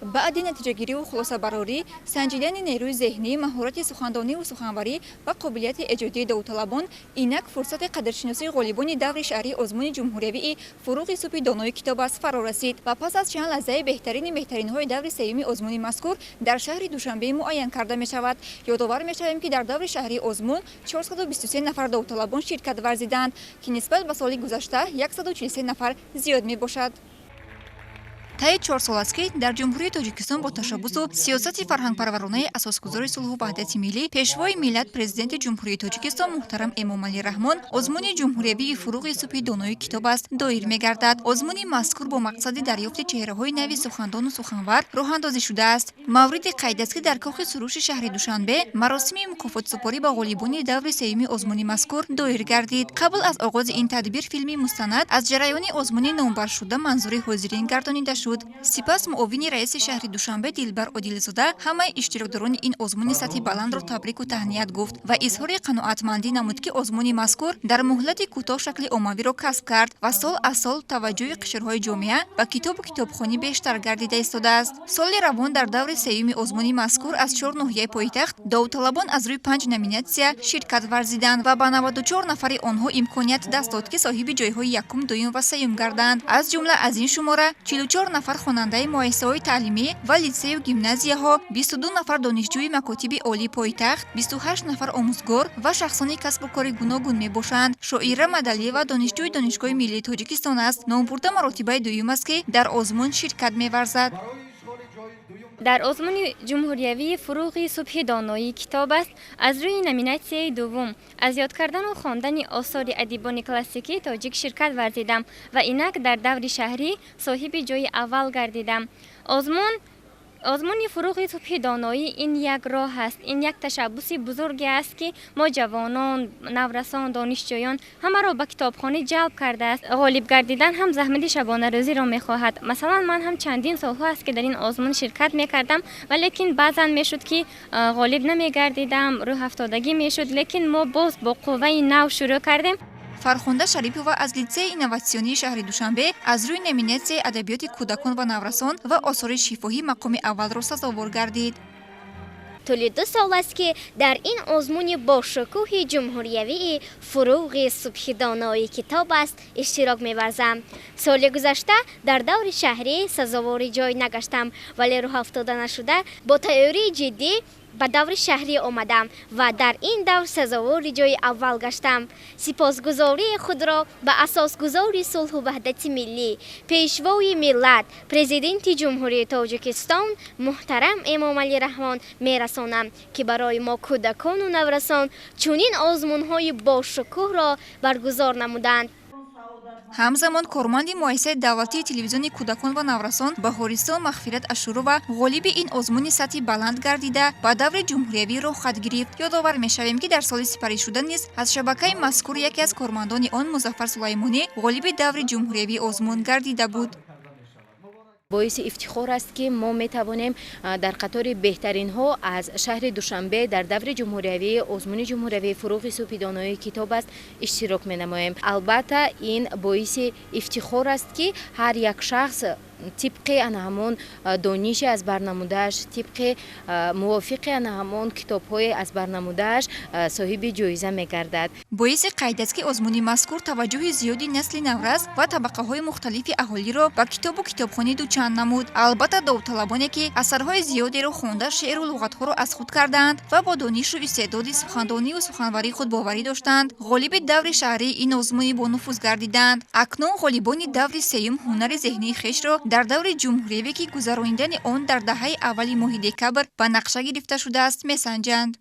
Баъди натиҷагириву хулосабарорӣ, санҷидани нерӯи зеҳнӣ, маҳорати сухандониву суханварӣ ва қобилияти эҷодии довталабон, инак фурсати қадршиносии ғолибони даври шаҳрии озмуни ҷумҳуриявии «Фурӯғи субҳи донои китоб аст» фаро расид ва пас аз чанд лаҳзаи беҳтарини беҳтаринҳои даври сеюми озмуни мазкур дар шаҳри Душанбе муайян карда мешавад. Ёдовар мешавем, ки дар даври шаҳрии озмун 423 нафар довталабон ширкат варзиданд, ки нисбат ба соли гузашта 143 нафар зиёд мебошад. Таи 4 сол аст, ки дар Ҷумҳурии Тоҷикистон бо ташаббусу сиёсати фарҳангпарваронаи асосгузори сулҳу ваҳдати миллӣ, Пешвои миллат, Президенти Ҷумҳурии Тоҷикистон муҳтарам Эмомалӣ Раҳмон озмуни ҷумҳуриявии «Фурӯғи субҳи донои китоб аст» доир мегардад. Озмуни мазкур бо мақсади дарёфти чеҳраҳои нави сухандону суханвар роҳандозӣ шудааст. Мавриди қайд аст, ки дар Кохи Суруши шаҳри Душанбе маросими мукофотсупорӣ ба ғолибони даври сеюми озмуни мазкур доир гардид. Қабл аз оғози ин тадбир филми мустанад аз ҷараёни озмуни номбаршуда манзури ҳозирин гардонида шуд. Сипас муовини раиси шаҳри Душанбе Дилбар Одилзода ҳамаи иштирокдорони ин озмуни сатҳи баландро табрику таҳният гуфт ва изҳори қаноатмандӣ намуд, ки озмуни мазкур дар муҳлати кӯтоҳ шакли оммавиро касб кард ва сол аз сол таваҷҷӯҳи қишрҳои ҷомеа ба китобу китобхонӣ бештар гардида истодааст. Соли равон дар даври сеюми озмуни мазкур аз чор ноҳияи пойтахт довталабон аз рӯи панҷ номинатсия ширкат варзиданд ва ба 94 нафари онҳо имконият даст дод, ки соҳиби ҷойҳои якум, дуюм ва сеюм гарданд. Аз ҷумла аз ин шумора 44 нафар хонандаи муассисаҳои таълимӣ ва литсею гимназияҳо, 22 нафар донишҷӯи макотиби олии пойтахт, 28 нафар омӯзгор ва шахсони касбу кори гуногун мебошанд. Шоира Мадалиева донишҷӯи Донишгоҳи миллии Тоҷикистон аст. Номбурда маротибаи дуюм аст, ки дар озмун ширкат меварзад. Дар озмуни ҷумҳуриявии «Фурӯғи субҳи доноии китоб аст» аз рӯи номинатсияи дуввум «Аз ёд кардану хондани осори адибони классикии тоҷик» ширкат варзидам ва инак дар даври шаҳрӣ соҳиби ҷойи аввал гардидам. Озмуни «Фурӯғи субҳи доноӣ» ин як роҳ аст, ин як ташаббуси бузурге аст, ки мо ҷавонон, наврасон, донишҷӯён ҳамаро ба китобхонӣ ҷалб кардааст. Ғолиб гардидан ҳам заҳмати шабонарӯзиро мехоҳад. Масалан, ман ҳам чандин солҳо аст, ки дар ин озмун ширкат мекардам, валекин баъзан мешуд, ки ғолиб намегардидам, рӯҳафтодагӣ мешуд, лекин мо боз бо қувваи нав шурӯъ кардем. Фархунда Шарипова аз литсеи инноватсионии шаҳри Душанбе аз рӯи номинатсияи адабиёти кӯдакон ва наврасон ва осори шифоҳӣ мақоми аввалро сазовор гардид. Тӯли 2 сол аст, ки дар ин озмуни бошукӯҳи ҷумҳуриявии «Фурӯғи субҳи донои китоб аст» иштирок меварзам. Соли гузашта дар даври шаҳрӣ сазовори ҷой нагаштам, вале рӯҳафтода нашуда, бо тайёрии ҷиддӣ ба даври шаҳрӣ омадам ва дар ин давр сазовори ҷои аввал гаштам. Сипосгузории худро ба асосгузори сулҳу ваҳдати миллӣ, Пешвои миллат, Президенти Ҷумҳурии Тоҷикистон муҳтарам Эмомалӣ Раҳмон мерасонам, ки барои мо кӯдакону наврасон чунин озмунҳои бошукӯҳро баргузор намуданд. Ҳамзамон корманди муассисаи давлатии телевизиони кӯдакон ва наврасон «Баҳористон» Мағфират Ашурова ғолиби ин озмуни сатҳи баланд гардида, ба даври ҷумҳуриявӣ роҳхат гирифт. Ёдовар мешавем, ки дар соли сипаришуда низ аз шабакаи мазкур яке аз кормандони он, Музаффар Сулаймонӣ, ғолиби даври ҷумҳуриявии озмун гардида буд. Боиси ифтихор аст, ки мо метавонем дар қатори беҳтаринҳо аз шаҳри Душанбе дар даври ҷумҳуриявии озмуни ҷумҳуриявии «Фурӯғи субҳи доноии китоб аст» иштирок менамоем. Албатта, ин боиси ифтихор аст, ки ҳар як шахс тибқи ана ҳамон дониши аз барнамудааш, тибқи мувофиқи ана ҳамон китобҳои аз барнамудааш соҳиби ҷоиза мегардад. Боиси қайд аст, ки озмуни мазкур таваҷҷӯҳи зиёди насли наврас ва табақаҳои мухталифи аҳолиро ба китобу китобхонӣ дучанд намуд. Албатта, довталабоне, ки асарҳои зиёдеро хонда, шеъру луғатҳоро аз худ кардаанд ва бо донишу истеъдоди сухандонию суханварии худ боварӣ доштанд, ғолиби даври шаҳрии ин озмуни бонуфуз гардиданд. Акнун ғолибони даври сеюм ҳунари зеҳнии хешро дар даври ҷумҳуриявӣ, ки гузаронидани он дар даҳаи аввали моҳи декабр ба нақша гирифта шудааст, месанҷанд.